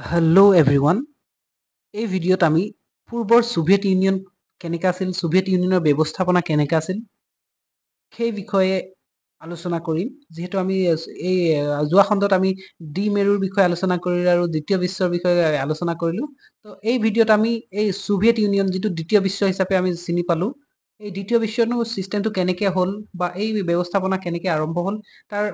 Hello' everyone, এই ভিডিঅ'ত আমি পূৰ্বৰ ছোভিয়েট ইউনিয়ন কেনেকৈ আছিল, ছোভিয়েট ইউনিয়নৰ ব্যৱস্থাপনা কেনেকৈ আছিল সেই বিষয়ে আলোচনা কৰিম। যিহেতু আমি এই যোৱা খণ্ডত আমি দ্বি মেৰুৰ বিষয়ে আলোচনা কৰিলোঁ আৰু দ্বিতীয় বিশ্বৰ বিষয়ে আলোচনা কৰিলোঁ, তো এই ভিডিঅ'ত আমি এই ছোভিয়েট ইউনিয়ন যিটো দ্বিতীয় বিশ্ব হিচাপে আমি চিনি পালোঁ, এই দ্বিতীয় বিশ্বনো ছিষ্টেমটো কেনেকৈ হ'ল বা এই ব্যৱস্থাপনা কেনেকৈ আৰম্ভ হ'ল তাৰ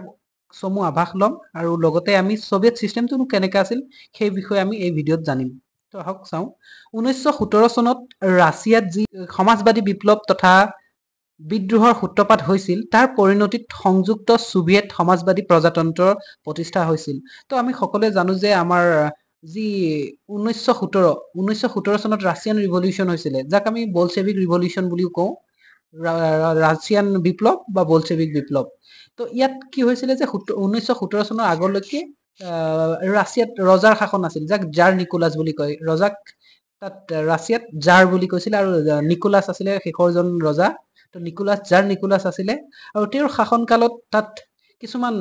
চমু আভাস ল'ম আৰু লগতে আমি ছোভিয়েট ছিষ্টেমটোনো কেনেকৈ আছিল সেই বিষয়ে আমি এই ভিডিঅ'ত জানিম। তো আহক চাওঁ। 1917 চনত ৰাছিয়াত যি সমাজবাদী বিপ্লৱ তথা বিদ্ৰোহৰ সূত্ৰপাত হৈছিল তাৰ পৰিণতিত সংযুক্ত ছোভিয়েট সমাজবাদী প্ৰজাতন্ত্ৰৰ প্ৰতিষ্ঠা হৈছিল। তো আমি সকলোৱে জানো যে আমাৰ যি 1917 চনত ৰাছিয়ান ৰিভলিউশ্যন হৈছিলে, যাক আমি বলছেভিক ৰিভলিউশ্যন বুলিও কওঁ, ৰাছিয়ান বিপ্লৱ বা বলছেভিক বিপ্লৱ। তো ইয়াত কি হৈছিলে যে 1917 চনৰ আগলৈকে ৰাছিয়াত ৰজাৰ শাসন আছিল, যাক জাৰ নিকোলাছ বুলি কয়। ৰজাক তাত ৰাছিয়াত জাৰ বুলি কৈছিলে আৰু নিকোলাছ আছিলে শেষৰজন ৰজা। তো নিকোলাছ, জাৰ নিকোলাছ আছিলে আৰু তেওঁৰ শাসনকালত তাত কিছুমান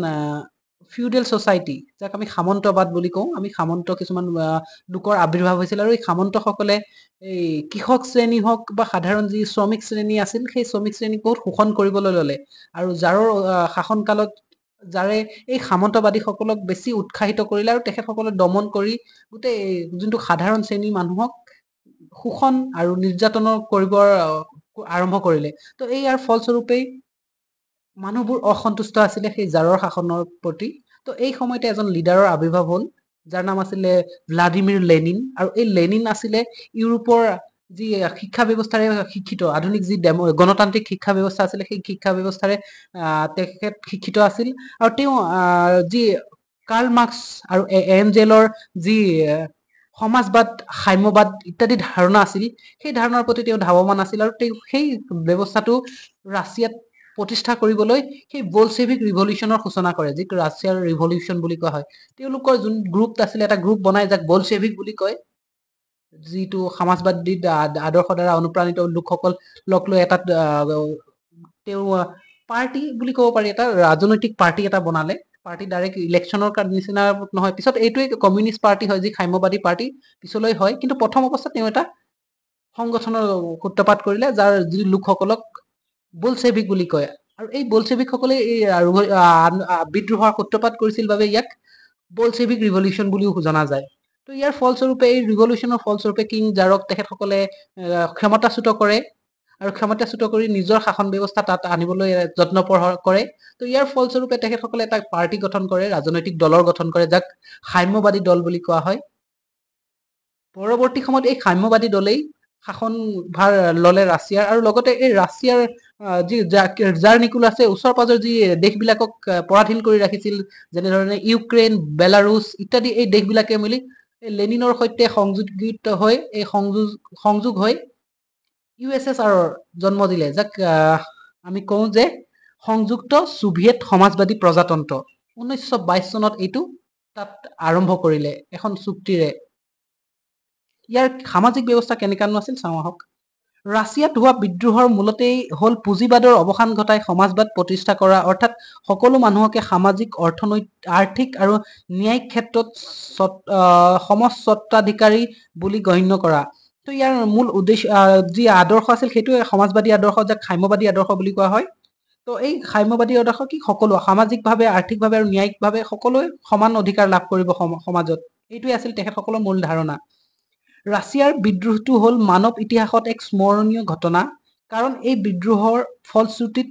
ফিউডেল ছ'চাইটি, যাক আমি সামন্তবাদ বুলি কওঁ, আমি সামন্ত কিছুমান লোকৰ আৱিৰ্ভাৱ হৈছিল আৰু এই সামন্তসকলে এই কৃষক শ্ৰেণী হওক বা সাধাৰণ যি শ্ৰমিক শ্ৰেণী আছিল সেই শ্ৰমিক শ্ৰেণীক বহুত শোষণ কৰিবলৈ ল'লে আৰু জাৰৰ শাসনকালত জাৰে এই সামন্তবাদীসকলক বেছি উৎসাহিত কৰিলে আৰু তেখেতসকলক দমন কৰি গোটেই যোনটো সাধাৰণ শ্ৰেণীৰ মানুহক শোষণ আৰু নিৰ্যাতনৰ কৰিব আৰম্ভ কৰিলে। তো এই ইয়াৰ ফলস্বৰূপেই মানুহবোৰ অসন্তুষ্ট আছিলে সেই জাৰৰ শাসনৰ প্ৰতি। তো এই সময়তে এজন লিডাৰৰ আৱিৰ্ভাৱ হ'ল যাৰ নাম আছিলে ভ্লাডিমিৰ লেনিন। আৰু এই লেনিন আছিলে ইউৰোপৰ যি শিক্ষা ব্যৱস্থাৰে শিক্ষিত, আধুনিক যি গণতান্ত্ৰিক শিক্ষা ব্যৱস্থা আছিলে সেই শিক্ষা ব্যৱস্থাৰে তেখেত শিক্ষিত আছিল আৰু তেওঁ যি কাৰ্ল মাৰ্ক্স আৰু এঞ্জেলৰ যি সমাজবাদ, সাম্যবাদ ইত্যাদি ধাৰণা আছিল সেই ধাৰণাৰ প্ৰতি তেওঁ ধাৱমান আছিল আৰু তেওঁ সেই ব্যৱস্থাটো ৰাছিয়াত প্ৰতিষ্ঠা কৰিবলৈ সেই বলছেভিক ৰিভলিউশ্যনৰ সূচনা কৰে, যি ৰাছিয়াৰ ৰিভলিউশ্যন বুলি কোৱা হয়। তেওঁলোকৰ যোন গ্ৰুপ আছিলে এটা গ্ৰুপ বনাই যাক বলছেভিক বুলি কয়, যিটো সমাজবাদী আদৰ্শৰ দ্বাৰা অনুপ্ৰাণিত লোকসকল লগ লৈ এটা তেওঁ পাৰ্টি বুলি ক'ব পাৰি, এটা ৰাজনৈতিক পাৰ্টি এটা বনালে। পাৰ্টি ডাইৰেক্ট ইলেকশ্যনৰ নিচিনা নহয়, পিছত এইটোৱে কমিউনিষ্ট পাৰ্টি হয় যি সাম্যবাদী পাৰ্টি পিছলৈ হয়, কিন্তু প্ৰথম অৱস্থাত তেওঁ এটা সংগঠনৰ সূত্ৰপাত কৰিলে যাৰ যি লোকসকলক বলছেভিক বুলি কয়। আৰু এই বলছেভিকসকলে এই বিদ্ৰোহৰ সূত্ৰপাত কৰিছিল বাবে ইয়াক বলছেভিক ৰিভলিউশ্যন বুলিও জনা যায়। তো ইয়াৰ ফলস্বৰূপে এই ৰিভলিউশ্যনৰ ফলস্বৰূপে কিং জাৰক তেখেতসকলে ক্ষমতাচ্যুত কৰে আৰু ক্ষমতাচ্যুত কৰি নিজৰ শাসন ব্যৱস্থা তাত আনিবলৈ যত্নপৰ কৰে। তো ইয়াৰ ফলস্বৰূপে তেখেতসকলে এটা পাৰ্টি গঠন কৰে, ৰাজনৈতিক দলৰ গঠন কৰে যাক সাম্যবাদী দল বুলি কোৱা হয়। পৰৱৰ্তী সময়ত এই সাম্যবাদী দলেই শাসনভাৰ ল'লে ৰাছিয়াৰ আৰু লগতে এই ৰাছিয়াৰ যি জাৰ নিকোলাছে ওচৰ পাজৰ যি দেশবিলাকক পৰাধীন কৰি ৰাখিছিল, যেনেধৰণে ইউক্ৰেইন, বেলাৰুছ ইত্যাদি এই দেশবিলাকে মিলি এই লেনিনৰ সৈতে সংযোগিত হৈ এই সংযোগ হৈ ইউ এছ এছ আৰৰ জন্ম দিলে, যাক আমি কওঁ যে সংযুক্ত ছোভিয়েট সমাজবাদী প্ৰজাতন্ত্ৰ। 1922 চনত এইটো তাত আৰম্ভ কৰিলে এখন চুক্তিৰে। ইয়াৰ সামাজিক ব্যৱস্থা কেনেকুৱানো আছিল চাওঁ আহক। ৰাছিয়াত হোৱা বিদ্ৰোহৰ মূলতেই হ'ল পুঁজিবাদৰ অৱসান ঘটাই সমাজবাদ প্ৰতিষ্ঠা কৰা, অৰ্থাৎ সকলো মানুহকে সামাজিক, অৰ্থনৈতিক, আৰ্থিক আৰু ন্যায়িক ক্ষেত্ৰত সমস্বত্বাধিকাৰী বুলি গণ্য কৰা। তো ইয়াৰ মূল উদ্দেশ্য যি আদৰ্শ আছিল সেইটোৱে সমাজবাদী আদৰ্শ, যাক সাম্যবাদী আদৰ্শ বুলি কোৱা হয়। তো এই সাম্যবাদী আদৰ্শ কি, সকলো সামাজিকভাৱে, আৰ্থিকভাৱে আৰু ন্যায়িকভাৱে সকলোৱে সমান অধিকাৰ লাভ কৰিব সমাজত, এইটোৱে আছিল তেখেতসকলৰ মূল ধাৰণা। ৰাছিয়াৰ বিদ্ৰোহটো হ'ল মানৱ ইতিহাসত এক স্মৰণীয় ঘটনা, কাৰণ এই বিদ্ৰোহৰ ফলশ্ৰুতিত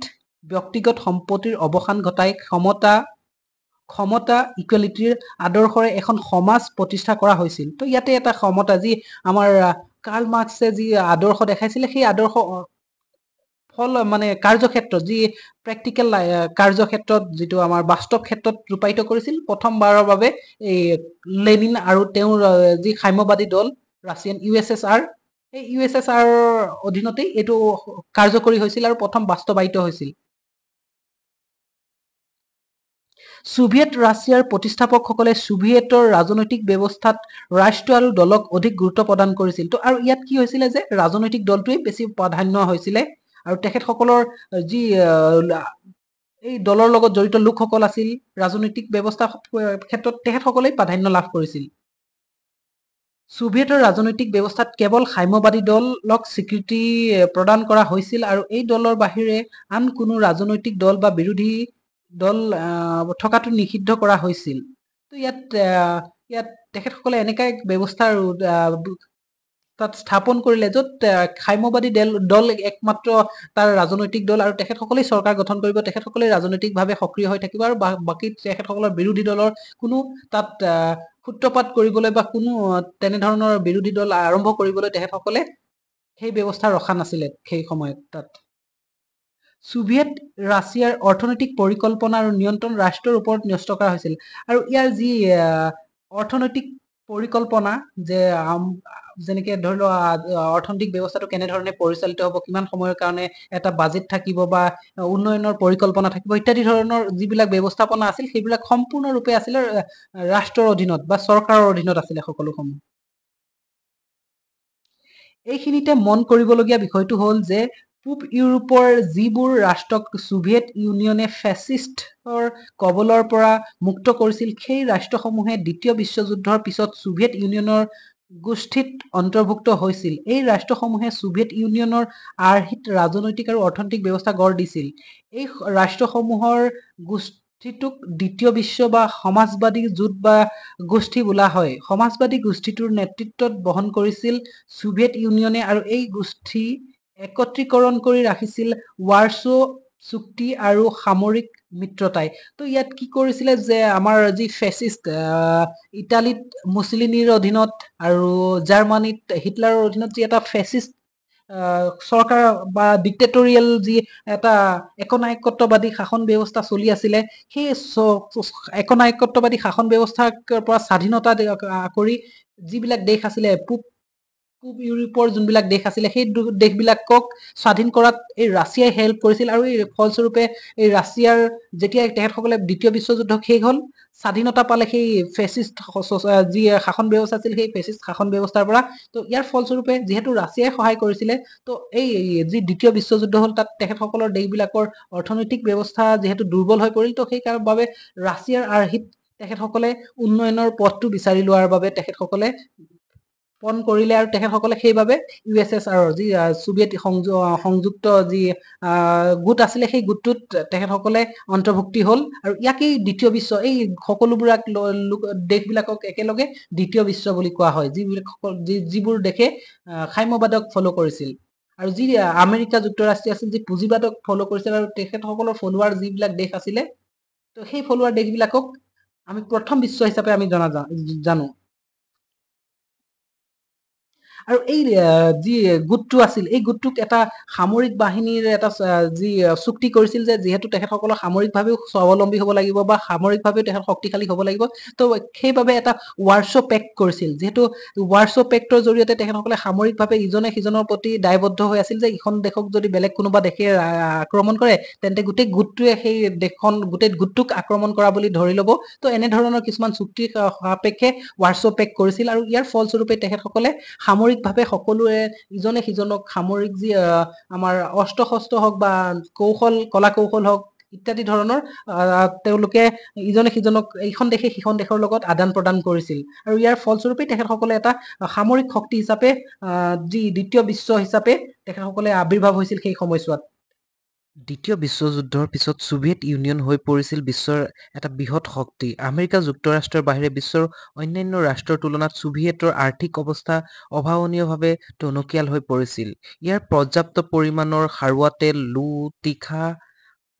ব্যক্তিগত সম্পত্তিৰ অৱসান ঘটাই ক্ষমতা ইকুৱেলিটিৰ আদৰ্শৰে এখন সমাজ প্ৰতিষ্ঠা কৰা হৈছিল। তো ইয়াতে এটা ক্ষমতা যি আমাৰ কাৰ্ল মাৰ্ক্সে যি আদৰ্শ দেখাইছিলে সেই আদৰ্শ ফল মানে কাৰ্যক্ষেত্ৰত যি প্ৰেক্টিকেল কাৰ্যক্ষেত্ৰত যিটো আমাৰ বাস্তৱ ক্ষেত্ৰত ৰূপায়িত কৰিছিল প্ৰথমবাৰৰ বাবে এই লেনিন আৰু তেওঁৰ যি সাম্যবাদী দল Russian U S S R, এই ইউ এছ এছ আৰৰ অধীনতেই এইটো কাৰ্যকৰী হৈছিল আৰু প্ৰথম বাস্তৱায়িত হৈছিল। ছোভিয়েট ৰাছিয়াৰ প্ৰতিষ্ঠাপকসকলে ছোভিয়েটৰ ৰাজনৈতিক ব্যৱস্থাত ৰাষ্ট্ৰ আৰু দলক অধিক গুৰুত্ব প্ৰদান কৰিছিল। তো আৰু ইয়াত কি হৈছিলে যে ৰাজনৈতিক দলটোৱেই বেছি প্ৰাধান্য হৈছিলে আৰু তেখেতসকলৰ যি এই দলৰ লগত জড়িত লোকসকল আছিল ৰাজনৈতিক ব্যৱস্থা ক্ষেত্ৰত তেখেতসকলেই প্ৰাধান্য লাভ কৰিছিল। ছোভিয়েটৰ ৰাজনৈতিক ব্যৱস্থাত কেৱল সাম্যবাদী দলক স্বীকৃতি প্ৰদান কৰা হৈছিল আৰু এই দলৰ বাহিৰে আন কোনো ৰাজনৈতিক দল বা বিৰোধী দল থকাটো নিষিদ্ধ কৰা হৈছিল। তো ইয়াত তেখেতসকলে এনেকুৱা এক ব্যৱস্থাৰ তাত স্থাপন কৰিলে, য'ত সাম্যবাদী দল একমাত্ৰ তাৰ ৰাজনৈতিক দল আৰু তেখেতসকলেই চৰকাৰ গঠন কৰিব, তেখেতসকলেই ৰাজনৈতিকভাৱে সক্ৰিয় হৈ থাকিব আৰু বাকী তেখেতসকলৰ বিৰোধী দলৰ কোনো তাত সূত্ৰপাত কৰিবলৈ বা কোনো তেনেধৰণৰ বিৰোধী দল আৰম্ভ কৰিবলৈ তেখেতসকলে সেই ব্যৱস্থা ৰখা নাছিলে সেই সময়ত তাত। ছোভিয়েট ৰাছিয়াৰ অৰ্থনৈতিক পৰিকল্পনা আৰু নিয়ন্ত্ৰণ ৰাষ্ট্ৰৰ ওপৰত ন্যস্ত কৰা হৈছিল। আৰু ইয়াৰ যি অৰ্থনৈতিক পৰিকল্পনা, যে যেনেকে ধৰি লোৱা অৰ্থনৈতিক ব্যৱস্থাটো কেনেধৰণে পৰিচালিত হ'ব, কিমান সময়ৰ কাৰণে এটা বাজেট থাকিব বা উন্নয়নৰ পৰিকল্পনা থাকিব ইত্যাদি ধৰণৰ যিবিলাক ব্যৱস্থাপনা আছিল, সেইবিলাক সম্পূৰ্ণৰূপে আছিলে ৰাষ্ট্ৰৰ অধীনত বা চৰকাৰৰ অধীনত আছিলে সকলোসমূহ। এইখিনিতে মন কৰিবলগীয়া বিষয়টো হ'ল যে পূব ইউৰোপৰ যিবোৰ ৰাষ্ট্ৰক ছোভিয়েট ইউনিয়নে ফেচিষ্টৰ কবলৰ পৰা মুক্ত কৰিছিল, সেই ৰাষ্ট্ৰসমূহে দ্বিতীয় বিশ্বযুদ্ধৰ পিছত ছোভিয়েট ইউনিয়নৰ গোষ্ঠীত অন্তৰ্ভুক্ত হৈছিল। এই ৰাষ্ট্ৰসমূহে ছোভিয়েট ইউনিয়নৰ আৰ্হিত ৰাজনৈতিক আৰু অৰ্থনৈতিক ব্যৱস্থা গঢ় দিছিল। এই ৰাষ্ট্ৰসমূহৰ গোষ্ঠীটোক দ্বিতীয় বিশ্ব বা সমাজবাদী জোঁট বা গোষ্ঠী বোলা হয়। সমাজবাদী গোষ্ঠীটোৰ নেতৃত্বত বহন কৰিছিল ছোভিয়েট ইউনিয়নে আৰু এই গোষ্ঠী একত্ৰীকৰণ কৰি ৰাখিছিল ৱাৰ্ছো চুক্তি আৰু সামৰিক মিত্ৰতাই। তো ইয়াত কি কৰিছিলে যে আমাৰ যি ফেচিষ্ট ইটালীত মুছলিনীৰ অধীনত আৰু জাৰ্মানীত হিটলাৰৰ অধীনত যি এটা ফেচিষ্ট চৰকাৰ বা ডিক্টেটৰিয়েল যি এটা একনায়কত্ববাদী শাসন ব্যৱস্থা চলি আছিলে, সেই একনায়কত্ববাদী শাসন ব্যৱস্থাৰ পৰা স্বাধীনতা কৰি যিবিলাক দেশ আছিলে, পূব ইউৰোপৰ যোনবিলাক দেশ আছিলে, সেই দেশবিলাকক স্বাধীন কৰাত এই ৰাছিয়াই হেল্প কৰিছিল। আৰু এই ফলস্বৰূপে এই ৰাছিয়াৰ যেতিয়া তেখেতসকলে দ্বিতীয় বিশ্বযুদ্ধ শেষ হ'ল, স্বাধীনতা পালে সেই ফেচিষ্ট যি শাসন ব্যৱস্থা আছিল সেই ফেচিষ্ট শাসন ব্যৱস্থাৰ পৰা। তো ইয়াৰ ফলস্বৰূপে যিহেতু ৰাছিয়াই সহায় কৰিছিলে, তো এই যি দ্বিতীয় বিশ্বযুদ্ধ হ'ল তাত তেখেতসকলৰ দেশবিলাকৰ অৰ্থনৈতিক ব্যৱস্থা যিহেতু দুৰ্বল হৈ পৰিল, তো সেই বাবে ৰাছিয়াৰ আৰ্হিত তেখেতসকলে উন্নয়নৰ পথটো বিচাৰি লোৱাৰ বাবে তেখেতসকলে পণ কৰিলে। আৰু তেখেতসকলে সেইবাবে ইউ এছ এছ আৰৰ যি ছোভিয়েট সংযুক্ত যি গোট আছিলে, সেই গোটটোত তেখেতসকলে অন্তৰ্ভুক্তি হ'ল। আৰু ইয়াকেই দ্বিতীয় বিশ্ব, এই সকলোবিলাক দেশবিলাকক একেলগে দ্বিতীয় বিশ্ব বুলি কোৱা হয়, যিবোৰ দেশে সাম্যবাদক ফ'ল' কৰিছিল। আৰু যি আমেৰিকা যুক্তৰাষ্ট্ৰীয় আছিল, যি পুঁজিবাদক ফ'ল' কৰিছিল আৰু তেখেতসকলৰ ফ'লোৱাৰ যিবিলাক দেশ আছিলে, তো সেই ফ'লোৱাৰ দেশবিলাকক আমি প্ৰথম বিশ্ব হিচাপে আমি জানো। আৰু এই যি গোটটো আছিল, এই গোটটোক এটা সামৰিক বাহিনীৰ এটা যি চুক্তি কৰিছিল যে যিহেতু তেখেতসকলৰ সামৰিকভাৱেও স্বাৱলম্বী হ'ব লাগিব বা সামৰিকভাৱেও তেখেত শক্তিশালী হ'ব লাগিব, তো সেইবাবে এটা ৱাৰ্ছ' পেক্ট কৰিছিল। যিহেতু ৱাৰ্ছ' পেক্টৰ জৰিয়তে তেখেতসকলে সামৰিকভাৱে ইজনে সিজনৰ প্ৰতি দায়বদ্ধ হৈ আছিল যে ইখন দেশক যদি বেলেগ কোনোবা দেশে আক্ৰমণ কৰে, তেন্তে গোটেই গোটটোৱে সেই দেশখন, গোটেই গোটটোক আক্ৰমণ কৰা বুলি ধৰি ল'ব। তো এনেধৰণৰ কিছুমান চুক্তিৰ সাপেক্ষে ৱাৰ্ছ' পেক্ট কৰিছিল। আৰু ইয়াৰ ফলস্বৰূপে তেখেতসকলে সামৰিক ভাৱে সকলোৱে ইজনে সিজনক সামৰিক যি আমাৰ অস্ত্ৰ শস্ত্ৰ হওক বা কৌশল, কলা কৌশল হওক ইত্যাদি ধৰণৰ তেওঁলোকে ইজনে সিজনক, এইখন দেশে সিখন দেশৰ লগত আদান প্ৰদান কৰিছিল। আৰু ইয়াৰ ফলস্বৰূপে তেখেতসকলে এটা সামৰিক শক্তি হিচাপে যি দ্বিতীয় বিশ্ব হিচাপে তেখেতসকলে আৱিৰ্ভাৱ হৈছিল সেই সময়ছোৱাত। দ্বিতীয় বিশ্বযুদ্ধৰ পিছত ছোভিয়েট ইউনিয়ন হৈ পৰিছিল বিশ্বৰ এটা বৃহৎ শক্তি। আমেৰিকা যুক্তৰাষ্ট্ৰৰ বাহিৰে বিশ্বৰ অন্যান্য ৰাষ্ট্ৰৰ তুলনাত ছোভিয়েটৰ আৰ্থিক অৱস্থা অভাৱনীয়ভাৱে টনকিয়াল হৈ পৰিছিল। ইয়াৰ পৰ্যাপ্ত পৰিমাণৰ খাৰুৱা তেল, লো, তীখা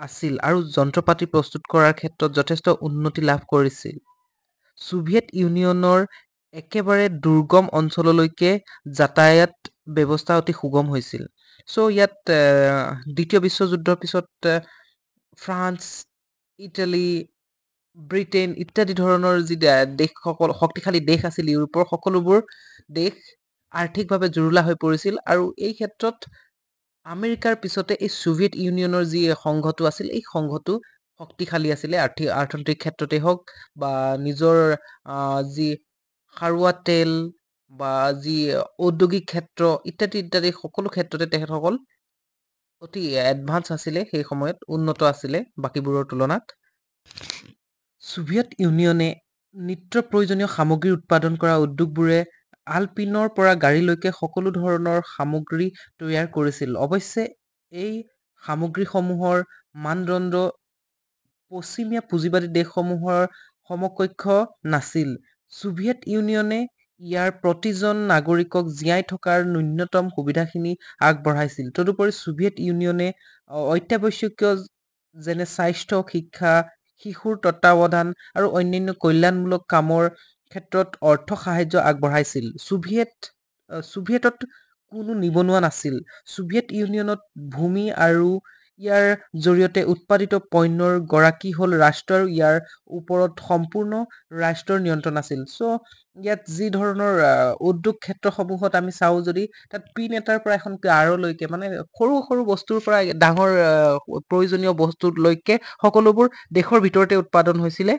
আছিল আৰু যন্ত্ৰপাতি প্ৰস্তুত কৰাৰ ক্ষেত্ৰত যথেষ্ট উন্নতি লাভ কৰিছিল। ছোভিয়েট ইউনিয়নৰ একেবাৰে দুৰ্গম অঞ্চললৈকে যাতায়াত ব্যৱস্থা অতি সুগম হৈছিল। চ' ইয়াত দ্বিতীয় বিশ্বযুদ্ধৰ পিছত ফ্ৰান্স, ইটালী, ব্ৰিটেইন ইত্যাদি ধৰণৰ যি দেশসকল শক্তিশালী দেশ আছিল ইউৰোপৰ, সকলোবোৰ দেশ আৰ্থিকভাৱে জুৰুলা হৈ পৰিছিল। আৰু এই ক্ষেত্ৰত আমেৰিকাৰ পিছতে এই ছোভিয়েট ইউনিয়নৰ যি সংঘটো আছিল, এই সংঘটো শক্তিশালী আছিলে আৰ্থনৈতিক ক্ষেত্ৰতেই হওক বা নিজৰ যি খাৰুৱা তেল বা যি ঔদ্যোগিক ক্ষেত্ৰ ইত্যাদি ইত্যাদি সকলো ক্ষেত্ৰতে তেখেতসকল অতি এডভান্স আছিলে, সেই সময়ত উন্নত আছিলে বাকীবোৰৰ তুলনাত। ছোভিয়েট ইউনিয়নে নিত্য প্ৰয়োজনীয় সামগ্ৰী উৎপাদন কৰা উদ্যোগবোৰে আলপিনৰ পৰা গাড়ীলৈকে সকলো ধৰণৰ সামগ্ৰী তৈয়াৰ কৰিছিল। অৱশ্যে এই সামগ্ৰীসমূহৰ মানদণ্ড পশ্চিমীয়া পুঁজিবাদী দেশসমূহৰ সমকক্ষ নাছিল। ছোভিয়েট ইউনিয়নে ইয়াৰ প্ৰতিজন নাগৰিকক জীয়াই থকাৰ ন্যূনতম সুবিধাখিনি আগবঢ়াইছিল। তদুপৰি ছোভিয়েট ইউনিয়নে অত্যাৱশ্যকীয় যেনে স্বাস্থ্য, শিক্ষা, শিশুৰ তত্বাৱধান আৰু অন্যান্য কল্যাণমূলক কামৰ ক্ষেত্ৰত অৰ্থ সাহায্য আগবঢ়াইছিল। ছোভিয়েটত কোনো নিবনুৱা নাছিল। ছোভিয়েট ইউনিয়নত ভূমি আৰু ইয়াৰ জৰিয়তে উৎপাদিত পণ্যৰ গৰাকী হ'ল ৰাষ্ট্ৰ আৰু ইয়াৰ ওপৰত সম্পূৰ্ণ ৰাষ্ট্ৰৰ নিয়ন্ত্ৰণ আছিল। চ' ইয়াত যি ধৰণৰ উদ্যোগ ক্ষেত্ৰসমূহত আমি চাওঁ যদি, তাত পিন এটাৰ পৰা এখন কাৰলৈকে, মানে সৰু সৰু বস্তুৰ পৰা ডাঙৰ প্ৰয়োজনীয় বস্তুলৈকে সকলোবোৰ দেশৰ ভিতৰতে উৎপাদন হৈছিলে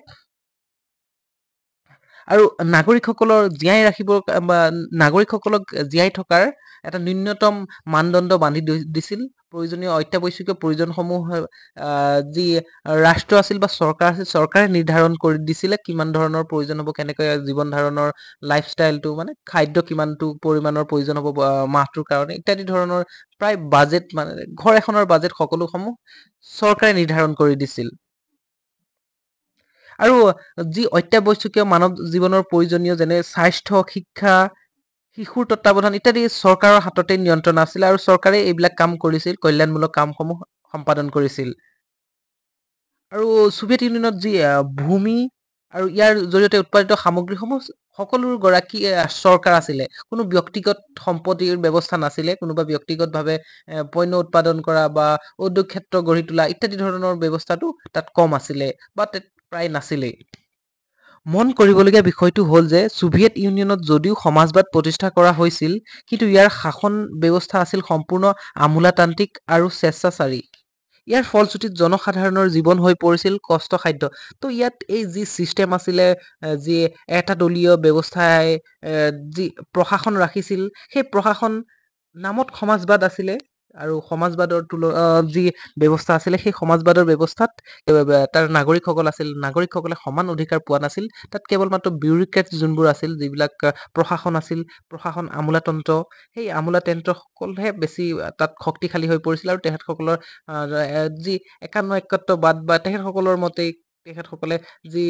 আৰু নাগৰিকসকলৰ জীয়াই ৰাখিব বা নাগৰিকসকলক জীয়াই থকাৰ এটা ন্যূনতম মানদণ্ড বান্ধি দিছিল। প্ৰয়োজনীয় অত্যাৱশ্যকীয় প্ৰয়োজনসমূহ যি ৰাষ্ট্ৰ আছিল বা চৰকাৰ আছিল, চৰকাৰে নিৰ্ধাৰণ কৰি দিছিলে কিমান ধৰণৰ প্ৰয়োজন হ'ব, কেনেকৈ জীৱন ধাৰণৰ লাইফষ্টাইলটো, মানে খাদ্য কিমানটো পৰিমাণৰ প্ৰয়োজন হ'ব মাহটোৰ কাৰণে ইত্যাদি ধৰণৰ প্ৰায় বাজেট, মানে ঘৰ এখনৰ বাজেট সকলোসমূহ চৰকাৰে নিৰ্ধাৰণ কৰি দিছিল। আৰু যি অত্যাৱশ্যকীয় মানৱ জীৱনৰ প্ৰয়োজনীয় যেনে স্বাস্থ্য, শিক্ষা, শিশুৰ তত্বাৱধান ইত্যাদি চৰকাৰৰ হাততে নিয়ন্ত্ৰণ আছিলে আৰু চৰকাৰে এইবিলাক কাম কৰিছিল, কল্যাণমূলক কামসমূহ সম্পাদন কৰিছিল। আৰু ছোভিয়েট ইউনিয়নত যি ভূমি আৰু ইয়াৰ জৰিয়তে উৎপাদিত সামগ্ৰীসমূহ সকলোৰ গৰাকী চৰকাৰ আছিলে, কোনো ব্যক্তিগত সম্পত্তিৰ ব্যৱস্থা নাছিলে। কোনোবা ব্যক্তিগতভাৱে পণ্য উৎপাদন কৰা বা উদ্যোগ ক্ষেত্ৰ গঢ়ি তোলা ইত্যাদি ধৰণৰ ব্যৱস্থাটো তাত কম আছিলে বা প্ৰায় নাছিলেই। মন কৰিবলগীয়া বিষয়টো হ'ল যে ছোভিয়েট ইউনিয়নত যদিও সমাজবাদ প্ৰতিষ্ঠা কৰা হৈছিল, কিন্তু ইয়াৰ শাসন ব্যৱস্থা আছিল সম্পূৰ্ণ আমোলাতান্ত্ৰিক আৰু স্বেচ্ছাচাৰী। ইয়াৰ ফলশ্ৰুতিত জনসাধাৰণৰ জীৱন হৈ পৰিছিল কষ্টসাধ্য। তো ইয়াত এই যি চিষ্টেম আছিলে, যি এটা দলীয় ব্যৱস্থাই যি প্ৰশাসন ৰাখিছিল, সেই প্ৰশাসন নামত সমাজবাদ আছিলে আৰু সমাজবাদৰ যি ব্যৱস্থা আছিলে, সেই সমাজবাদৰ ব্যৱস্থাত তাৰ নাগৰিকসকল আছিল, নাগৰিকসকলে সমান অধিকাৰ পোৱা নাছিল। তাত কেৱল মাত্ৰ বিউৰ'ক্ৰেট যোনবোৰ আছিল, যিবিলাক প্ৰশাসন আছিল, প্ৰশাসন আমোলাতন্ত্ৰ, সেই আমোলাতন্ত্ৰসকলহে বেছি তাত শক্তিশালী হৈ পৰিছিল আৰু তেখেতসকলৰ যি একানৈক্যত্ববাদ বা তেখেতসকলৰ মতেই তেখেতসকলে যি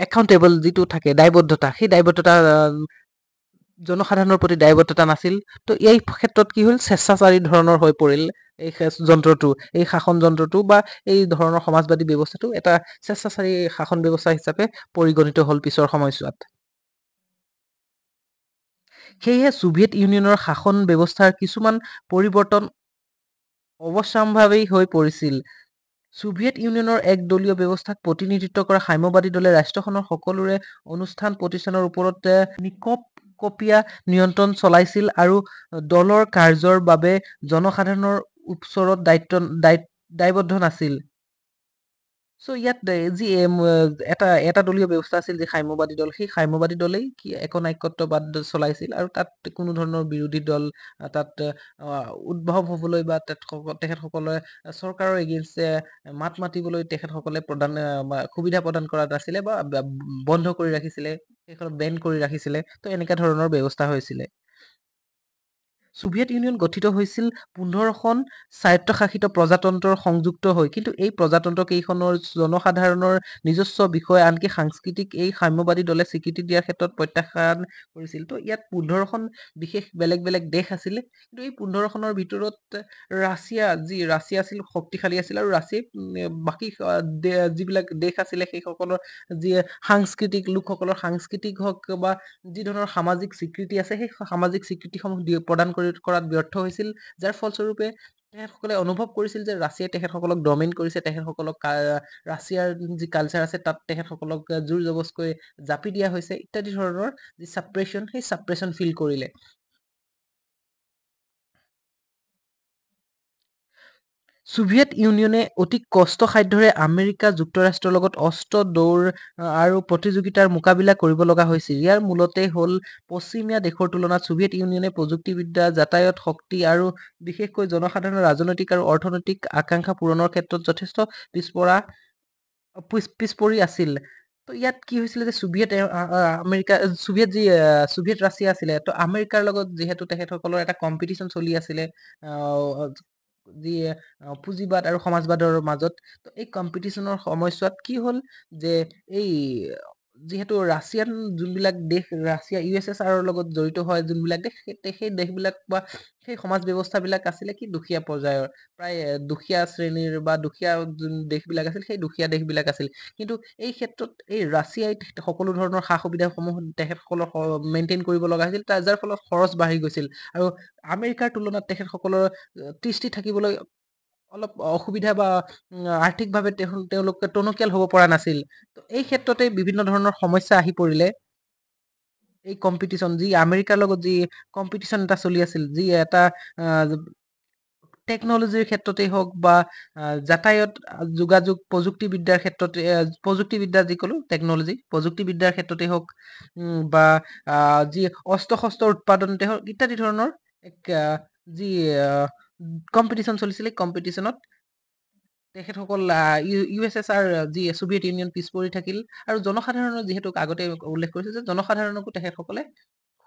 একাউণ্টেবল যিটো থাকে দায়বদ্ধতা, সেই দায়বদ্ধতা জনসাধাৰণৰ প্ৰতি দায়বদ্ধতা নাছিল। তো এই ক্ষেত্ৰত কি হ'ল, স্বেচ্ছাচাৰী ধৰণৰ হৈ পৰিল এই যন্ত্ৰটো, এই শাসন যন্ত্ৰটো বা এই ধৰণৰ সমাজবাদী ব্যৱস্থাটো এটা স্বেচ্ছাচাৰী শাসন ব্যৱস্থা হিচাপে পৰিগণিত হ'ল পিছৰ সময়ছোৱাত। সেয়েহে ছোভিয়েট ইউনিয়নৰ শাসন ব্যৱস্থাৰ কিছুমান পৰিৱৰ্তন অৱশ্যম্ভাৱী হৈ পৰিছিল। ছোভিয়েট ইউনিয়নৰ এক দলীয় ব্যৱস্থাক প্ৰতিনিধিত্ব কৰা সাম্যবাদী দলে ৰাষ্ট্ৰখনৰ সকলোৰে অনুষ্ঠান প্ৰতিষ্ঠানৰ ওপৰত নিকপকপীয়া নিয়ন্ত্ৰণ চলাইছিল আৰু দলৰ কাৰ্যৰ বাবে জনসাধাৰণৰ ওচৰত দায়বদ্ধ নাছিল। চ' ইয়াত যি এটা এটা দলীয় ব্যৱস্থা আছিল, যি সাম্যবাদী দল, সেই সাম্যবাদী দলেই কি একনায়কত্ববাদ চলাইছিল আৰু তাত কোনো ধৰণৰ বিৰোধী দল তাত উদ্ভৱ হ'বলৈ বা তেখেতসকলে চৰকাৰৰ এগেইনষ্টে মাত মাতিবলৈ তেখেতসকলে প্ৰদান সুবিধা প্ৰদান কৰা নাছিলে বা বন্ধ কৰি ৰাখিছিলে, সেইখন বেন কৰি ৰাখিছিলে। তো এনেকুৱা ধৰণৰ ব্যৱস্থা হৈছিলে। ছোভিয়েট ইউনিয়ন গঠিত হৈছিল 15খন স্বায়ত্তশাসিত প্ৰজাতন্ত্ৰৰ সংযুক্ত হৈ, কিন্তু এই প্ৰজাতন্ত্ৰ কেইখনৰ জনসাধাৰণৰ নিজস্ব বিষয়, আনকি সাংস্কৃতিক এই সাম্যবাদী দলে স্বীকৃতি দিয়াৰ ক্ষেত্ৰত প্ৰত্যাখ্যান কৰিছিল। তো ইয়াত 15খন বিশেষ বেলেগ বেলেগ দেশ আছিলে, কিন্তু এই 15খনৰ ভিতৰত ৰাছিয়া, যি ৰাছিয়া আছিল শক্তিশালী আছিল আৰু ৰাছিয়াই বাকী যিবিলাক দেশ আছিলে সেইসকলৰ যি সাংস্কৃতিক, লোকসকলৰ সাংস্কৃতিক হওক বা যি ধৰণৰ সামাজিক স্বীকৃতি আছে, সেই সামাজিক স্বীকৃতিসমূহ প্ৰদান কৰাত ব্যৰ্থ হৈছিল, যাৰ ফলস্বৰূপে তেখেতসকলে অনুভৱ কৰিছিল যে ৰাছিয়াই তেখেতসকলক ডমিন কৰিছে, তেখেতসকলক ৰাছিয়াৰ যি কালচাৰ আছে তাত তেখেতসকলক জোৰ জবৰকৈ জাপি দিয়া হৈছে ইত্যাদি ধৰণৰ যি ছাপ্ৰেশ্যন, সেই ছাপ্ৰেশ্যন ফিল কৰিলে। ছোভিয়েট ইউনিয়নে অতি কষ্টসাধ্যৰে আমেৰিকা যুক্তৰাষ্ট্ৰৰ লগত অস্ত্ৰ দৌৰ আৰু প্ৰতিযোগিতাৰ মোকাবিলা কৰিব লগা হৈছিল। ইয়াৰ মূলতে হ'ল পশ্চিমীয়া দেশৰ তুলনাত ছোভিয়েট ইউনিয়নে প্ৰযুক্তিবিদ্যা, যাতায়াত, শক্তি আৰু বিশেষকৈ জনসাধাৰণৰ ৰাজনৈতিক আৰু অৰ্থনৈতিক আকাংক্ষা পূৰণৰ ক্ষেত্ৰত যথেষ্ট পিছ পৰি আছিল। তো ইয়াত কি হৈছিলে যে ছোভিয়েট আমেৰিকা, ছোভিয়েট যি ছোভিয়েট ৰাছিয়া আছিলে, তো আমেৰিকাৰ লগত যিহেতু তেখেতসকলৰ এটা কম্পিটিশ্যন চলি আছিলে যি পুঁজিবাদ আৰু সমাজবাদৰ মাজত, তো এই কম্পিটিশ্যনৰ সময়ছোৱাত কি হ'ল যে এই যিহেতু ৰাছিয়ান যোনবিলাক দেশ, ৰাছিয়া ইউএছএছআৰৰ লগত জড়িত হয় যোনবিলাক দেশ, সেই দেশবিলাক বা সেই সমাজ ব্যৱস্থাবিলাক আছিলে কি দুখীয়া পৰ্যায়ৰ, প্ৰায় দুখীয়া শ্ৰেণীৰ বা দুখীয়া যোন দেশবিলাক আছিল সেই দুখীয়া দেশবিলাক আছিল। কিন্তু এই ক্ষেত্ৰত এই ৰাছিয়াই সকলো ধৰণৰ সা সুবিধাসমূহ তেখেতসকলৰ মেইনটেইন কৰিব লগা হৈছিল, তাৰ যাৰ ফলত খৰচ বাঢ়ি গৈছিল আৰু আমেৰিকাৰ তুলনাত তেখেতসকলৰ তিষ্ঠি থাকিবলৈ অলপ অসুবিধা বা আৰ্থিকভাৱে তেওঁলোকে টনকিয়াল হ'ব পৰা নাছিল। তো এই ক্ষেত্ৰতে বিভিন্ন ধৰণৰ সমস্যা আহি পৰিলে। এই কম্পিটিশ্যন যি আমেৰিকাৰ লগত যি কম্পিটিশ্যন এটা চলি আছিল, যি এটা টেকন'লজিৰ ক্ষেত্ৰতেই হওক বা যাতায়াত যোগাযোগ প্ৰযুক্তিবিদ্যাৰ ক্ষেত্ৰতে, প্ৰযুক্তিবিদ্যা যি ক'লোঁ টেকন'লজি, প্ৰযুক্তিবিদ্যাৰ ক্ষেত্ৰতেই হওক বা যি অস্ত্ৰ শস্ত্ৰৰ উৎপাদনতে হওক ইত্যাদি ধৰণৰ এক যি কম্পিটিশ্যন চলিছিলে, কম্পিটিশ্যনত তেখেতসকল ইউএছএছআৰ যি ছোভিয়েট ইউনিয়ন পিছ পৰি থাকিল। আৰু জনসাধাৰণৰ যিহেতু আগতে উল্লেখ কৰিছোঁ যে জনসাধাৰণকো তেখেতসকলে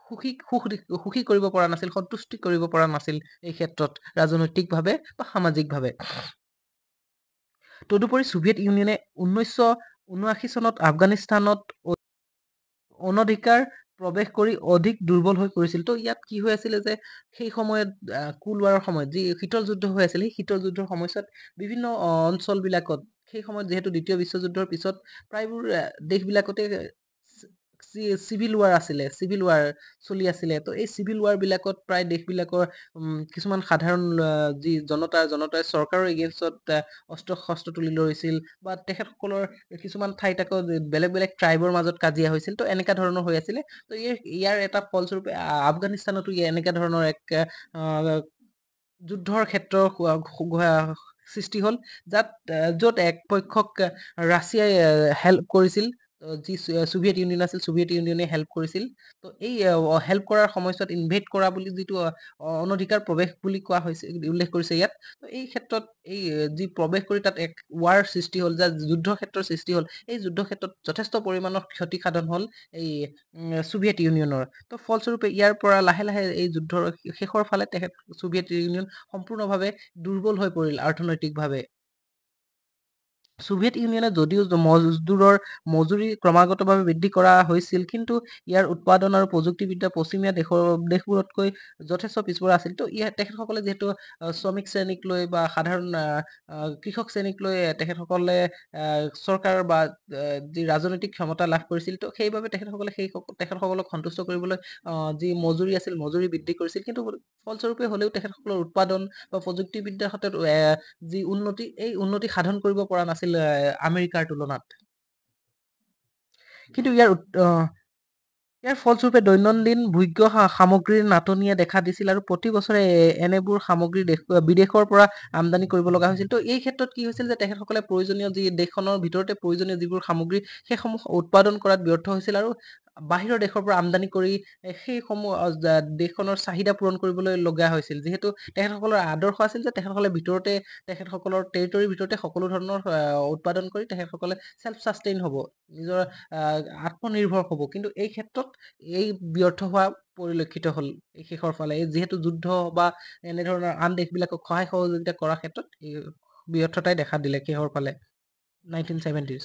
সুখী সুখ সুখী কৰিব পৰা নাছিল, সন্তুষ্টি কৰিব পৰা নাছিল এই ক্ষেত্ৰত ৰাজনৈতিকভাৱে বা সামাজিকভাৱে। তদুপৰি ছোভিয়েট ইউনিয়নে 1979 চনত আফগানিস্তানত অনধিকাৰ প্ৰৱেশ কৰি অধিক দুৰ্বল হৈ পৰিছিল। তো ইয়াত কি হৈ আছিলে যে সেই সময়ত কোল্ড ৱাৰৰ সময়ত যি শীতল যুদ্ধ হৈ আছিল, সেই শীতল যুদ্ধৰ সময়ছোৱাত বিভিন্ন অঞ্চলবিলাকত সেই সময়ত যিহেতু দ্বিতীয় বিশ্বযুদ্ধৰ পিছত প্ৰায়বোৰ দেশবিলাকতে চিভিল ৱাৰ আছিলে, চিভিল ৱাৰ চলি আছিলে। তো এই চিভিল ৱাৰবিলাকত প্ৰায় দেশবিলাকৰ কিছুমান সাধাৰণ যি জনতাই চৰকাৰৰ এগেইনষ্টত অস্ত্ৰ শস্ত্ৰ তুলি লৈছিল বা তেখেতসকলৰ কিছুমান ঠাইত আকৌ বেলেগ বেলেগ ট্ৰাইবৰ মাজত কাজিয়া হৈছিল। তো এনেকুৱা ধৰণৰ হৈ আছিলে। তো ইয়াৰ এটা ফলস্বৰূপে আফগানিস্তানতো এনেকুৱা ধৰণৰ এক যুদ্ধৰ ক্ষেত্ৰ সৃষ্টি হ'ল, য'ত এক পক্ষক ৰাছিয়াই হেল্প কৰিছিল, যি ছোভিয়েট ইউনিয়ন আছিল ছোভিয়েট ইউনিয়নে হেল্প কৰিছিল। তো এই হেল্প কৰাৰ সময়ছোৱাত ইনভেড কৰা বুলি যিটো অনধিকাৰ প্ৰৱেশ বুলি কোৱা হৈছে, উল্লেখ কৰিছে ইয়াত। তো এই ক্ষেত্ৰত এই যি প্ৰৱেশ কৰি তাত এক ৱাৰ সৃষ্টি হ'ল, যাৰ যুদ্ধ ক্ষেত্ৰৰ সৃষ্টি হ'ল, এই যুদ্ধ ক্ষেত্ৰত যথেষ্ট পৰিমাণৰ ক্ষতি সাধন হ'ল এই ছোভিয়েট ইউনিয়নৰ। তো ফলস্বৰূপে ইয়াৰ পৰা লাহে লাহে এই যুদ্ধৰ শেষৰ ফালে তেখেত ছোভিয়েট ইউনিয়ন সম্পূৰ্ণভাৱে দুৰ্বল হৈ পৰিল অৰ্থনৈতিকভাৱে। ছোভিয়েট ইউনিয়নে যদিও মজদুৰৰ মজুৰি ক্ৰমাগতভাৱে বৃদ্ধি কৰা হৈছিল, কিন্তু ইয়াৰ উৎপাদন আৰু প্ৰযুক্তিবিদ্যা পশ্চিমীয়া দেশবোৰতকৈ যথেষ্ট পিছপৰা আছিল। তো ইয়াৰ তেখেতসকলে যিহেতু শ্ৰমিক শ্ৰেণীক লৈ বা সাধাৰণ কৃষক শ্ৰেণীক লৈ তেখেতসকলে চৰকাৰ বা যি ৰাজনৈতিক ক্ষমতা লাভ কৰিছিল, তো সেইবাবে তেখেতসকলে তেখেতসকলক সন্তুষ্ট কৰিবলৈ যি মজুৰি আছিল মজুৰি বৃদ্ধি কৰিছিল। কিন্তু ফলস্বৰূপে হ'লেও তেখেতসকলৰ উৎপাদন বা প্ৰযুক্তিবিদ্যাৰ ক্ষেত্ৰত যি উন্নতি, এই উন্নতি সাধন কৰিব পৰা নাছিল আমেৰিকাৰ তুলনাত। কিন্তু ইয়াৰ ফলস্বৰূপে দৈনন্দিন ভোগ্য সামগ্ৰীৰ নাটনিয়ে দেখা দিছিল আৰু প্ৰতি বছৰে এনেবোৰ সামগ্ৰী বিদেশৰ পৰা আমদানি কৰিব লগা হৈছিল। তো এই ক্ষেত্ৰত কি হৈছিল যে তেখেতসকলে প্ৰয়োজনীয় যি দেশখনৰ ভিতৰতে প্ৰয়োজনীয় যিবোৰ সামগ্ৰী সেইসমূহ উৎপাদন কৰাত ব্যৰ্থ হৈছিল আৰু বাহিৰৰ দেশৰ পৰা আমদানি কৰি সেইসমূহ দেশখনৰ চাহিদা পূৰণ কৰিবলৈ লগা হৈছিল। যিহেতু তেখেতসকলৰ আদৰ্শ আছিল যে তেখেতসকলে ভিতৰতে তেখেতসকলৰ টেৰিটৰীৰ ভিতৰতে সকলো ধৰণৰ উৎপাদন কৰি তেখেতসকলে চেল্ফ ছাষ্টেইন হ'ব, নিজৰ আত্মনিৰ্ভৰ হ'ব। কিন্তু এই ক্ষেত্ৰত এই ব্যৰ্থ হোৱা পৰিলক্ষিত হ'ল এই শেষৰ ফালে, এই যিহেতু যুদ্ধ বা এনেধৰণৰ আন দেশবিলাকক সহায় সহযোগিতা কৰাৰ ক্ষেত্ৰত এই ব্যৰ্থতাই দেখা দিলে শেষৰ ফালে 1970s।